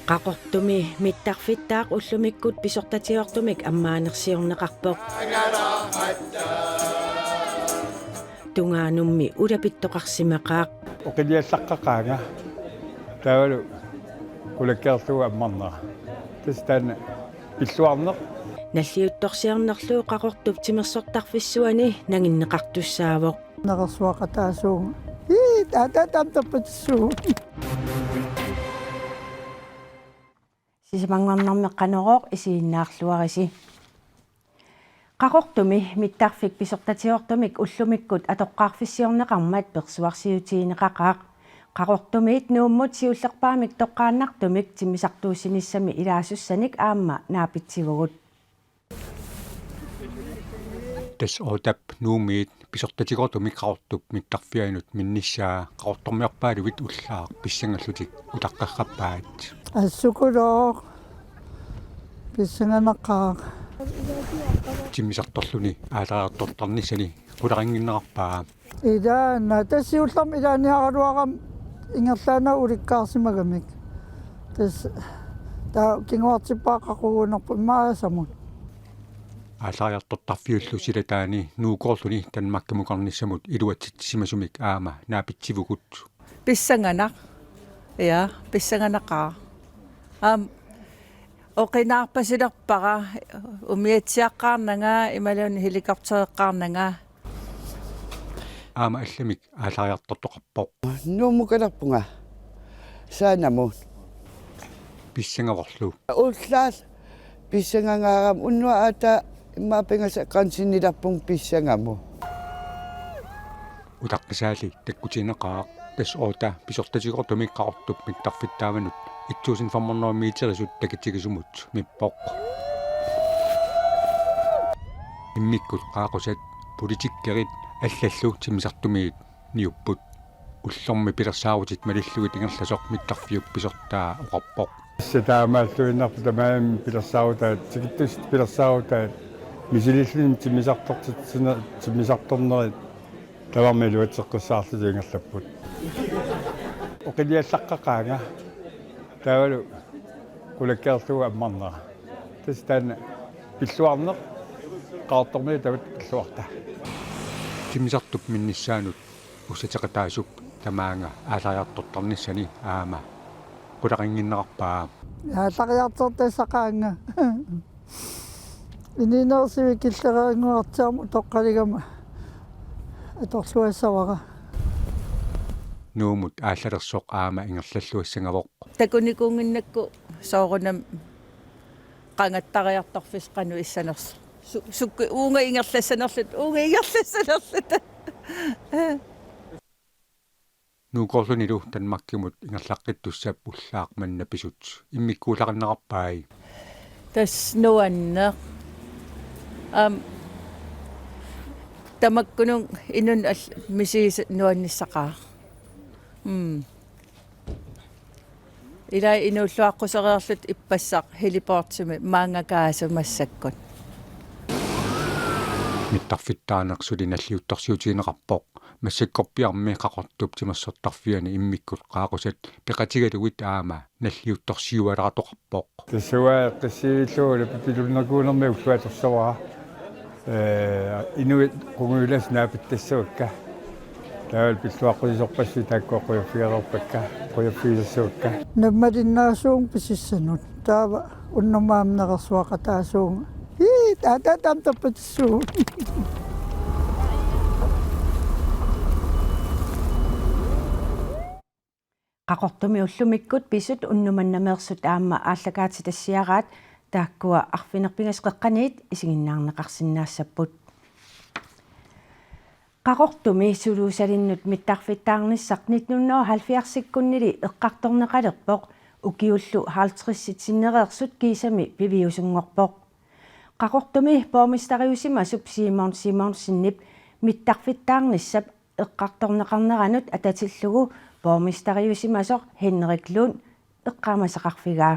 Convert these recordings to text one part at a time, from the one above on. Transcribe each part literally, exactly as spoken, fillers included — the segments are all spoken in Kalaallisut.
Qaqortumi mittarfittaaq ullumikkut pisortatigoortumik ammaanersiorneqarpoq. Tungaanummi ulapittoqarsimaqaaq. Oqiliallaqqaqaanga. Taavalu qulakkeerlugu ammarnera. Tassa taanna pilluarneq. Nalliuttorsiornerlu Qaqortup timersortarfissuani nanginneqartussaavoq. Neqersuaqataasuunga. Ii, taata tamtappatissuugut. Sisamanngornermi Qanorooq isiginnaarluarisi. Qaqortumi mittarfik pisortatigoortumik ullumikkut atoqqaarfissiorneqarmat persuarsiutigineqaqaaq. Qaqortumiit Nuummut siullerpaamik toqqaannartumik timmisartuussinissami ilaasussanik aamma naapitsivugut. Tassa Otap Nuummiit pisortatigoortumik Qaqortup mittarfianut minnissaa Qaqortormiorpaaluit ullaaq pissangallutik utaqqeqqappaat. Assukulooq. Pissanganaqaaq. Timmisartorluni aallariartortarnissani qularinnginnerarpaa. Ilaana, tassa siullermik ilaaniaraluarama ingerlaannaq ulikkaarsimagamik. Tassa taava kinguartippara qaquguunerput imaasamut. Aallariartortarfiullu silataani Nuukoorluni Danmarkimukarnissamut iluatsitsisimasumik aamma naapitsivugut. Pissanganaq. Ja, pissanganaqaaq. Aamma oqinaarpasilerpara umiatsiaqqaarnanga imaluunniit helikoptereqqaarnanga. Aamma allamik aallariartortoqarpoq. Nuummukalerpunga. Saanamut. Pissangavorlu. Ullaaq pissangangaarama unnuap aataa immaqa pingasut qansinnilerpunga pissangamut. Utaqqisaali takkutigineqaaq. Tassa Ota pisortatigoortumik Qaqortup mittarfittaavanut et tusind fem hundrede meterisut takitigisumut mippoq. Immikkut qaaqusat, politikkerit allallu timmisartumiit niupput. Ullormi pilersaarutit malillugit ingerlasoq mittarfiup pisortaa oqarpoq. Tassa taamaalluinnarpoq, tamarmik pilersaarutaat, tikittussat pilersaarutaat, misililluni timmisartortitsine-, timmisartornerit tamarmik iluatseqqissaarlutik ingerlapput. Oqiliallaqqaqaanga. Taavalu qulakkeerlugu ammarnera. Tassa taanna pilluarneq, Qaqortormiut tamat pilluarta. Timmisartup minnissaanut ussateqataasup tamaanga aallariartortarnissani aamma qularinnginnerarpaa. Aallariartortassaqaanga. Inuunersivik killeqannguartiarmut toqqaligama atorluassavara. Nuummut aallalersoq aamma ingerlalluassagavoq. Takunikuunnginnakku soorunami qangattariartorfissaq qanoq issanersoq. Su-, sukku uunga ingerlassanerluta, uunga ingerlassanerluta. Nuukoorlunilu Danmarkimut ingerlaqqittussap ullaaq manna pisut immikkuullarinnerarpai. Tassa nuanneq. Aamma tamakkununnga inunnik al-, misigisat nuannissaqaaq. Mm. Ilai inuulluaqqusereerluta ippassaq heliportimi maanga kaasut massakkut. Mittarfittaaneq suli nalliuttorsiutigineqarpoq. Massakkorpiarmi Qaqortup timersortarfiani immikkut qaaqusat peqatigalugit aamma nalliuttorsiualaartoqarpoq. Tassunga qissiillu ulapipilunnerkuunermi ulluatorsuara. Ee, inuit qungujulassat naapittassavakka. Taavalu pilluaqqusisorpassuit taakkua qujaffigereerpakka, qujaffigisassavakka. Nammalinnaasuunga pisissanut. Taava unnummut aamma neqersuaqataasuunga. Ii, taata tamtappatissuugut. Qaqortumi ullumikkut pisut unnuk mannameersut aamma aallakaatitassiaraat, taakkua arfineq-pingasut qeqqaniit isiginnaarneqarsinnaassapput. Qaqortumi suluusalinnut mittarfittaarnissaq nitten hundrede og halvfjerdsikkunnili eqqartorneqalerpoq, ukiullu halvtredsit sinnereersut kiisami piviusunngorpoq. Qaqortumi borgmesteriusimasup Simon Simonsenip mittarfittaarnissap eqqartorneqarneranut atatillugu borgmesteriusimasoq Henrik Lund eqqaamasaqarfigaa.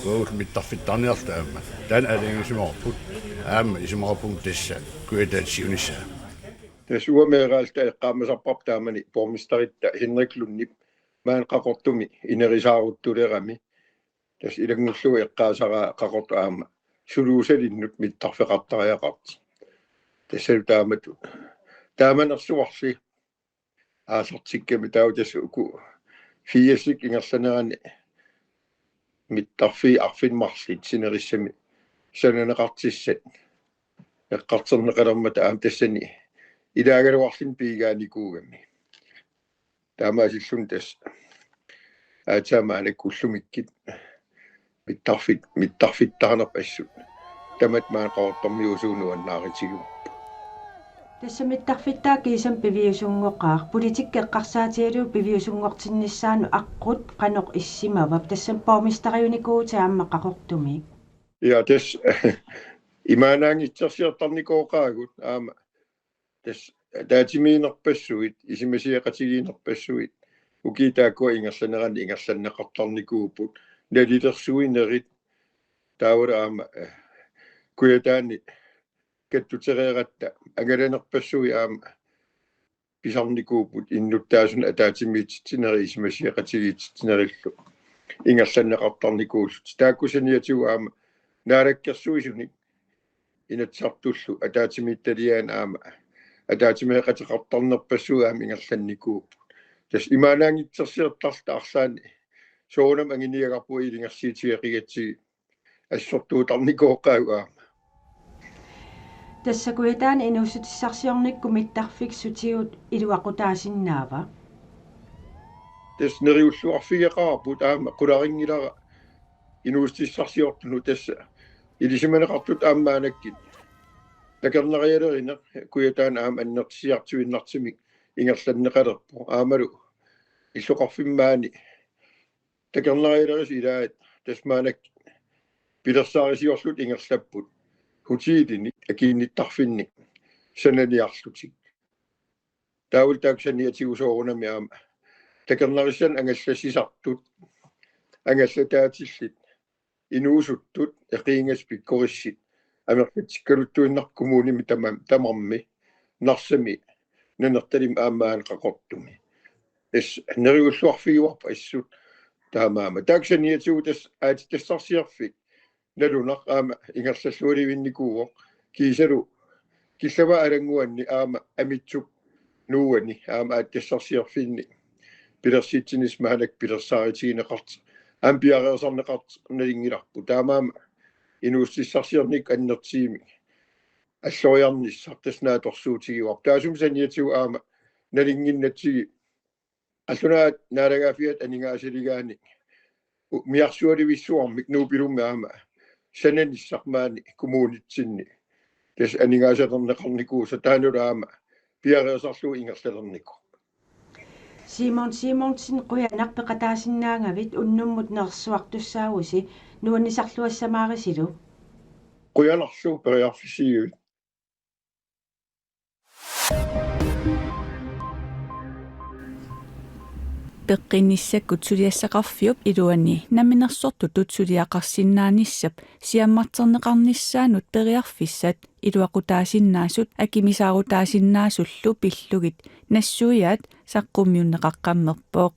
Uagut mittarfittaarniarluta aamma taanna aalajangiusimavarput, aamma isumaqarpunga tassa Kujataani siunissaa. Tassa uanga meeraalluta eqqaamasarparput taamani borgmesteritta Henrik Lundip maani Qaqortumi inerisaaruttulerami. Tassa ilanngullugu eqqaasaraa Qaqortoq aamma suluusalinnut mittarfeqartariaqartoq. Tassalu taamatut. Taamanersuarli aallartikkami taava tassa uku firsik ingerlanerani mittarfiit arfineq-marluk sinerissami sananeqartussat eqqartorneqalermata aamma tassani ilaagaluarluni piigaanikuugami. Taamaasilluni tassa aatsaat maannakkut ullumikkut mittarfit-, mittarfittaaneq assut. Tamatta maani Qaqortormiusuunuannaaritigu. Tassa mittarfittaaq kiisami piviusunngoqaaq, politikki eqqarsaatigalugu piviusunngortinnissaanut aqqut qanoq issimava, tassami borgmesteriunikuuvutit aamma Qaqortumi. Ja, tassa imaannaanngitsorsiortarnikooqaagut aamma tassa ataatsimiinnerpassuit, isumasioqatigiinnerpassuit, ukiut taakkua ingerlaneranni ingerlanneqartarnikuupput, nalilersuinerit, taavalu aamma, eh, Kujataani kattutereeratta angalanerpassuit aamma pisarnikuupput innuttaasunut ataatsimiititsinerit isumasioqatigiitsitsinerillu ingerlanneqartarnikuullutik. Taakku saniatigut aamma naalakkersuisunik Inatsisartullu ataatsimiititaliaani aamma ataatsimeeqateqartarnerpassuit aamma ingerlannikuupput. Tassa imaannaanngitsorsiortarluta arlaanni soorunami anguniagarput ilungersuutigeqigatsigit assortuutarnikooqaagut aamma. Tassa Kujataani inuussutissarsiornikkut mittarfik sutigut iluaqutaasinnaava? Tassa neriulluarfigeqaarput aamma qularinngilara inuussutissarsiortunut tassa ilisimaneqartut aamma maannakkut takornarialerineq Kujataani aamma annertusiartuinnartumik ingerlanneqalerpoq aammalu illoqarfimmi maani takornarialerisut ilaat tassa maannakkut pilersaarisiorlutik ingerlapput hotellinik akiinnittarfinnik sananiarlutik. Taavalu taakku saniatigut soorunami aamma takornarissat angallassisartut, angallataatillit, inuusuttut, eqiingassat pikkorissut, amerlatsikkaluttuinnarput kommunimi tamam-, tamarmi, Narsami, Nanortalimmi aamma maani Qaqortumi. Tassa neriulluarfigaarput assut taamaammat. Taakku saniatigut tassa aatsitassarsiorfik nalunaq aamma ingerlallualivinnikuuvoq kiisalu killavaat alannguanni aamma Amitsup nuuani aamma aatsitassarsiorfinni pilersitsinissaq maannakkut pilersaarutigineqartoq aamma piareersarneqartoq nalunngilarput. Taamaammat inuussutissarsiornikkut annertuumik alloriarnissaq tassa naatsorsuutigaarput. Taassuma saniatigut aamma nalunnginnatsigit qallunaat naalagaaffiata aningaasaliigaanik u-, miarsualivissuarmik Nuup ilummi aamma sananissaq maani kommunitsinni tassa aningaasalerneqarnikuusoq taannalu aamma piareersarlugu ingerlalernikuuvoq. Simon Simonsen, qujanaq peqataasinnaagavit, unnummut nersuartussaavusi, nuannisarluassamaarisilu. Qujanarlu periarfissigivit. Peqqinnissakkut suliassaqarfiup iluani namminersortutut suliaqarsinnaanissap siammarterneqarnissaanut periarfissat iluaqutaasinnaasut akimisaarutaasinnaasullu pillugit nassuiaat saqqummiunneqaqqammerpoq.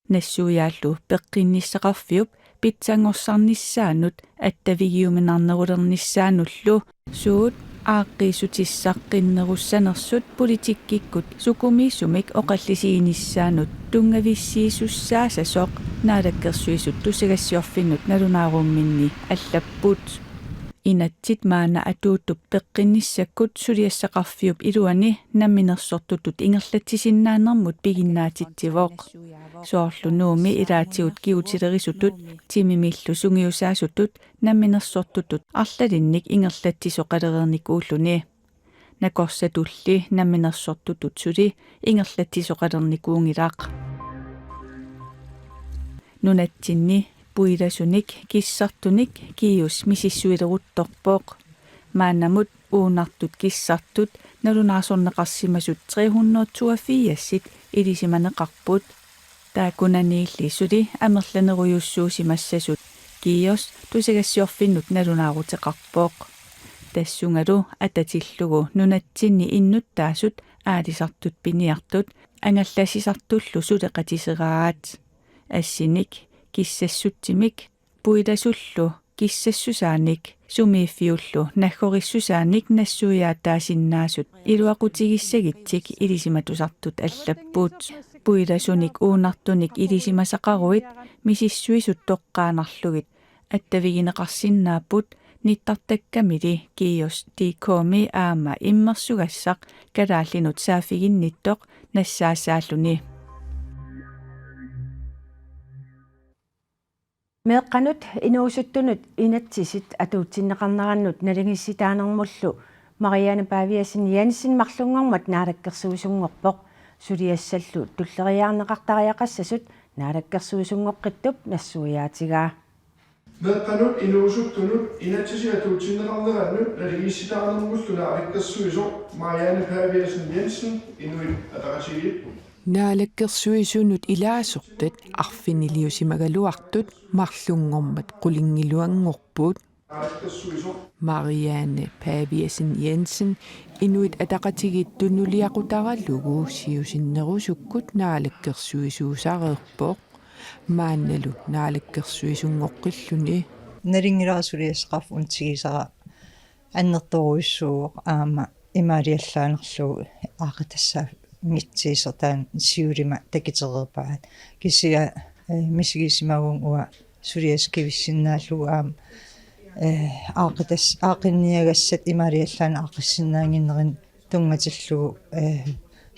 Nassuiaallu peqqinnissaqarfiup pitsanngorsarnissaanut attavigiuminarnerulernissaanullu suut aaqqiissutissaq qinnerussanersut politikkikkut sukumiisumik oqallisiginissaanut tunngavissiisussaasasoq Naalakkersuisut tusagassiorfinnut nalunaarumminni allapput. Inatsit maanna atuuttup peqqinnissakkut suliassaqarfiup iluani namminersortutut ingerlatsisinnaanermut piginnaatitsivoq. Soorlu Nuummi ilaatigut kigutilerisutut timimillu sungiusaasutut namminersortutut arlalinnik ingerlatsisoqalereernikuulluni. Nakorsatulli namminersortutut suli ingerlatsisoqalernikuunngilaq. Nunatsinni puilasunik kissartunik kiius misissuileruttorpoq. Maannamut uunartut kissartut nalunaarsorneqarsimasut tre hundrede toogfirsit ilisimaneqarput. Taakkunaniilli suli amerlanerujussuusimassasut kiios tusagassiorfinnut nalunaaruteqarpoq. Tassungalu atatillugu nunatsinni innuttaasut aalisartut piniartut angallassisartullu suleqatiseraat. Assinik kissassutsimik puilasullu kissassusaanik sumiiffiullu naggorissusaanik nassuiaataasinnaasut iluaqutigissagitsik ilisimatusartut allapput. Puilasunik uunartunik ilisimasaqaruit misissuisut toqqaannarlugit attavigineqarsinnaapput nittartakkamili Kios dot com-i aamma immersugassaq kalaallinut saaffiginnittoq nassaassaalluni. Meeqqanut inuusuttunut inatsisit atuutsinneqarnerannut naligiissitaanermullu Marianne Paviasen Jensen marlunngormat naalakkersuisunngorpoq, suliassallu tulleriiaarneqartariaqassasut naalakkersuisunngoqqittup nassuiaatigaa. Meeqqanut inuusuttunut inatsisit atuutsinneqarnerannut naligiissitaanermullu naalakkersuisoq Marianne Paviasen Jensen Inuit Ataqatigiipput. Naalakkersuisunut ilaasortat arfiniliusimagaluartut marlunngormat qulingiluanngorput. Marianne Paviasen Jensen Inuit Ataqatigiit tunuliaqutaralugu siusinnerusukkut naalakkersuisuusareerpoq. Maannalu naalakkersuisunngoqqilluni. Nalunngilara suliassaqarfik untigisara annertoorujussuuvoq aamma imaaliallaannarlugu aaqqitassaagitsigisoq taanna siulima takitereerpaat. Kisianni, eh, misigisimavunga uanga suliassaq kivissinnaallugu aamma, eh, aaqqitas-, aaqqinniagassat imaaliallaannaq aaqqissinnaannginnerini tunngatillugu, eh,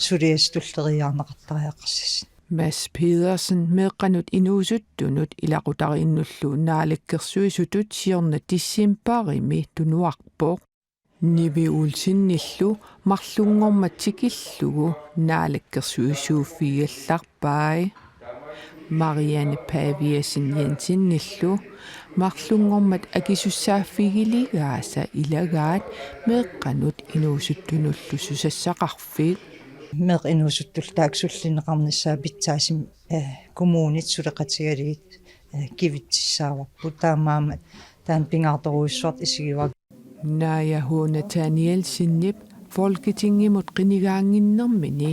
suliassat tulleriiaarneqartariaqassasut. Mads Pedersen meeqqanut inuusuttunut ilaqutariinnullu naalakkersuisutut siorna decembarimi tunuarpoq. Nivi Olsenillu marlunngormat tikillugu naalakkersuisuuffigigallarpai. Marianne Paviasen Jensenillu marlunngormat akisussaaffigileqaasa ilagaat meeqqanut inuusuttunullu susassaqarfik. Meeqqat inuusuttullu taakku sullinneqarnissaat pitsaasumik, eh, kommunit suleqatigalugit, eh, kivitsissaavarput, taamaammat taanna pingaartorujussuartut isigivara. Naaja H. Nathanielsenip Folketingimut qinigaannginnermini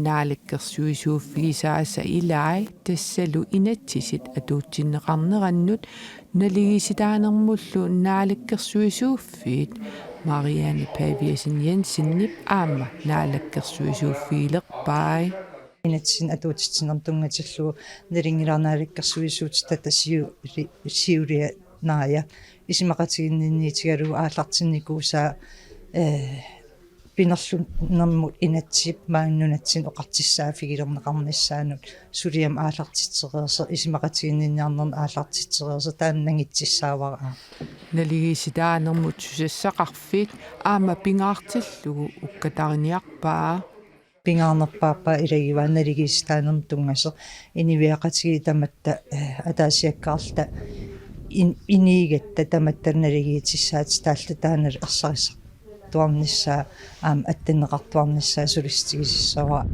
naalakkersuisuuffigisaasa ilai tassalu inatsisit atuutsinneqarnerannut naligiissitaanermullu naalakkersuisuuffiit Marianne Paviasen Jensenip aamma naalakkersuisuuffigilerpai. Inatsisinnik atuutitsinermut tunngatillugu nalunngilara naalakkersuisuutitata siuli-, siulia Naaja isumaqatiginninniutigalugu aallartinnikuusaa, eh, pinerlunermut inatsisip maani nunatsinni oqartussaaffigilerneqarnissaanut suliamut aallartitsereersoq, isumaqatiginninniarnermut aallartitsereersoq, taanna nangitsissaavara. Naligiissitaanermut susassaqarfik aamma pingaartillugu ukkatariniarpaa. Pingaarnerpaapaa ilagivaa naligiissitaanermut tunngasoq, inuiaqatigiit tamatta, eh, ataasiakkaarluta in-, inigatta tamatta naligiissitaatit taalluta taanna ersarissartuarnissaa aamma attanneqartuarnissaa sulissutigisussavara.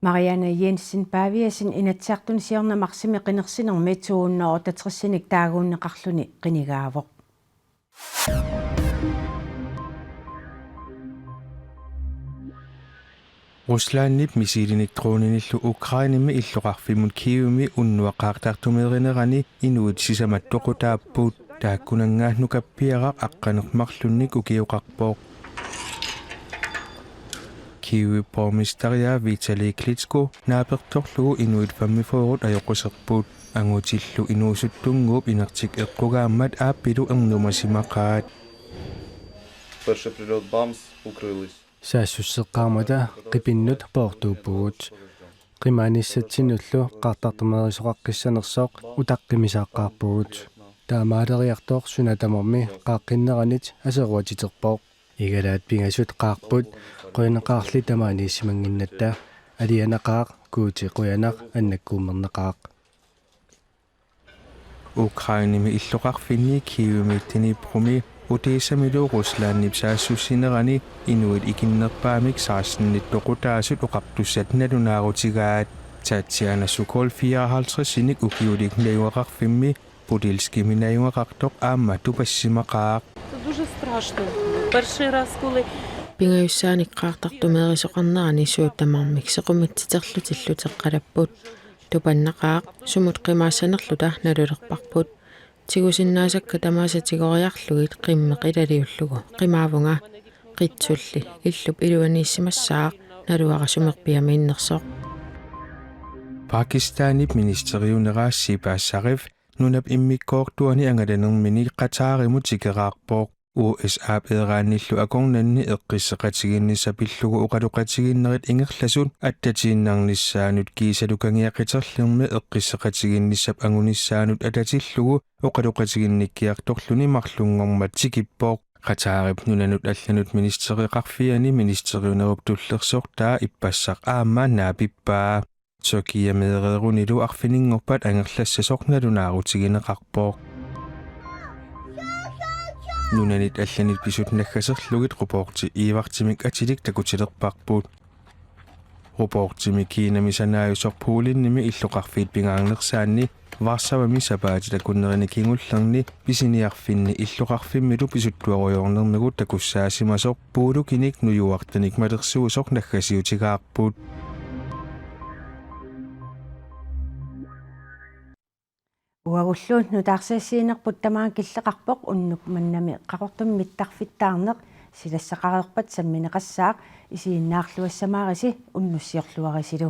Marianne Jensen Paviasen Inatsisartuni siorna marsimi qinersinermi to hundrede otteogtresinik taaguunneqarluni qinigaavoq. Ruslandip missilinit droninillu Ukrainemi illoqarfimmut Kievimi unnuaq qaartartumeerinerani inuit sisamat toqutaapput. Taakkunannga nukappiaraq aqqaneq-marlunnik ukioqarpoq. Kievip borgmesteria Vitali Klitschko naapertorlugu inuit femogfyrre ajoquserput. Angutillu inuusuttunnguup inertik eqqugaammat aappilu ernumasimaqaat. Перший прилёт бамс укрылись. Saassusseqqaarmata qipinnut poortuuppugut. Qimaanissatsinnullu qaartartumeerisoqaqqissanersoq utaqqimisaaqqaarpugut. Taamaaleriartoq suna tamarmi qaaqqinneranit aseruatiterpoq. Igalaat pingasut qaarput, qujanaqaarli tamaaniissimannginnatta, alianaqaaq, Guuti qujanaq, annakkuummernaqaaq. Ukrainemi illoqarfinni Kievimi Dnipromi Odessamilu Ruslandip saassussinerani inuit ikinnerpaamik sekstenit toqutaasut oqartussat nalunaarutigaat. Tatiana Sokol fireoghalvtredsinik ukiulik najugaqarfimmi Podilskimi najugaqartoq aamma tupassimaqaaq. Це дуже страшно. Перший раз, коли Pingajussaanik qaartartumeerisoqarnerani suut tamarmik sequmiitsiterlutillu teqqalapput. Tupannaqaaq, sumut qimaassanerluta nalulerparput. Tigusinnaasakka tamaasa tigoriarlugit qimmeq ilaliullugu qimaavunga. Qitsulli illup iluaniissimassaaq, naluara sumerpiamiinnersoq. Pakistanip ministeriunera Shehbaz Sharif nunap immikkoortuani angalanermini Qatarimut tikeraarpoq. U S A-p eeraannillu akornanni eqqisseqatigiinnissaq pillugu oqaloqatigiinnerit ingerlasut attatiinnarnissaanut kiisalu kangia qiterlermi eqqisseqatigiinnissap angunissaanut atatillugu oqaloqatiginnikkiartorluni marlunngormat tikippoq. Qatarip nunanut allanut ministereqarfiani ministeriunerup tullersortaa ippassaq aamma naapippaa. Tyrkiameereerunilu arfininngorpat angerlassasoq nalunaarutigineqarpoq. Nunanit allanit pisut naggaserlugit Roberti Evertimik atilik takutilerparput. Robertimi Kinami sanaajusoq Polenimi illoqarfiit pingaarnersaanni Warszawami sapaatit akunnerini kingullerni pisiniarfinni illoqarfimmilu pisuttuarujoornermigut takussaasimasoq puulukinik nujuartanik malersuusoq naggasiutigaarput. Uagullu nutaarsiassiinerput tamaanga killeqarpoq, unnuk mannami Qaqortumi mittarfittaarneq, silassaqareerpat sammineqassaaq. Isiginnaarluassamaarisi, unnussiorluarisilu.